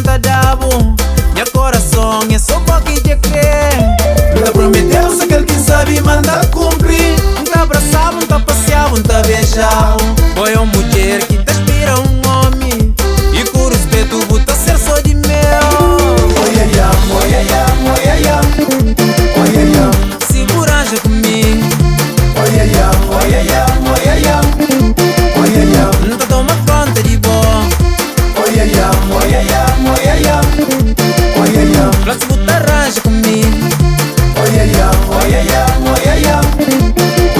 ta da-bu. Nha korason é sô bo ki dja krê. N ta promete-bu sô kel ki N sabe ma N ta kunpri. N ta abrasa-bu, N ta pasia-bu, N ta beja-bu. Bo é un mudjer ki ta inspira un ómi. I ku ruspetu bu ta ser sô di meu. Oiaiá, oiaiá, oiaiá, oiaiá. Si bu ranja ku mi. Oiaiá, oiaiá, oiaiá, oiaiá. N ta toma konta di bo. Oiaiá, oiaiá, oiaiá, oiaiá. Fla si bu ta ranja ku mi. Oiaiá, oiaiá, oiaiá,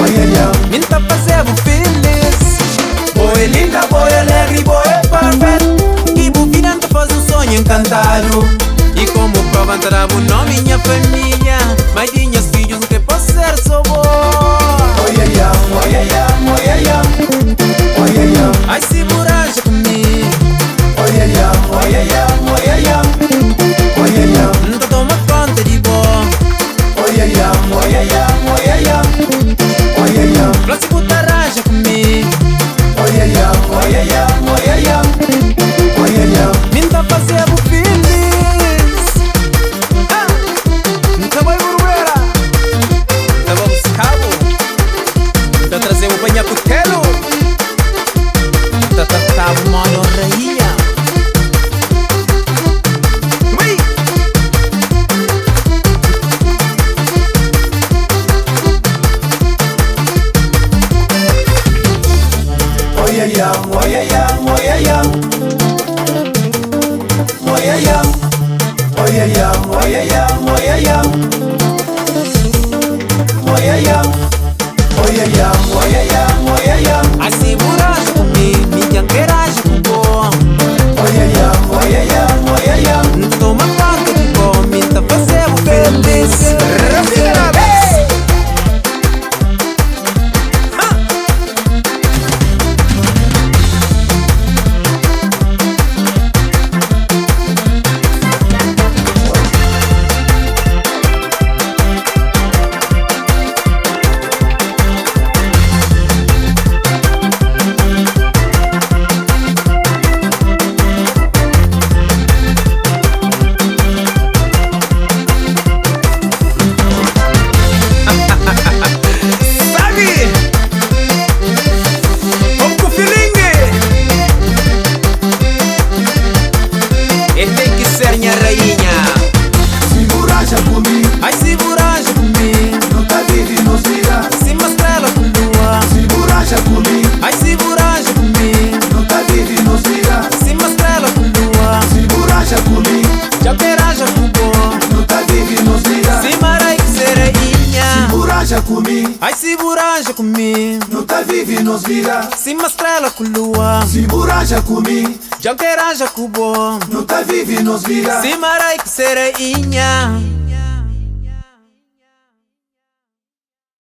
oiaiá. Mi N ta faze-bu filis. Bo é linda, bo é alegri, bo é perfetu. Ki bu vida N ta faze un sonhu enkantadu. I komu prova N ta da-bu nomi nha família. Mai di nhas fidjus N kre pa ser so bo. Oiaiá, oiaiá, oiaiá, oiaiá. Ai si bu ranja ku mi. Oiaiá, oiaiá, oiaiá, oiaiá. N ta toma konta di bo. Oiaiá, oiaiá, oiaiá, oiaiá. Fla si bu ta ranja ku mi. Oiaiá, oiaiá, oiaiá, oiaiá. Mi N ta faze-bu filis. Ha! N ta bai Burubera, N ta ba buska-bu, N ta traze-bu pa nha kutelu, N ta trata-bu moda un rainha. Ui! Oiaiá, oiaiá, oiaiá. Oiaiá, oiaiá, oiaiá, oiaiá. Oiaiá, oiaiá, oiaiá, oiaiá. Ai si bu ranja ku mi, mi dja N kre ranja ku bo. Oiaiá, oiaiá, oiaiá. N ta toma konta di bo, mi N ta faze-bu felis. Hey! Ha! Sabi! Vamos com feeling! E tem que ser minha rainha. Si bu ranja ku mi, Ai si bu ranja ku mi, nu ta vive nos vida. sima strela ku lua. Si bu ranja ku mi, Ai si bu ranja ku mi, nu ta vive nos vida. sima strela ku lua. Si bu ranja ku mi, Dja N kre ranja ku bo, nu ta vive nos vida. sima rei ku se rainha. Si bu ranja ku mi, Ai si bu ranja ku mi, nu ta vive nos vida. sima strela ku lua. Si bu ranja ku mi, Dja N kre ranja ku bo, nu ta vive nos vida. sima rei ku se rainha.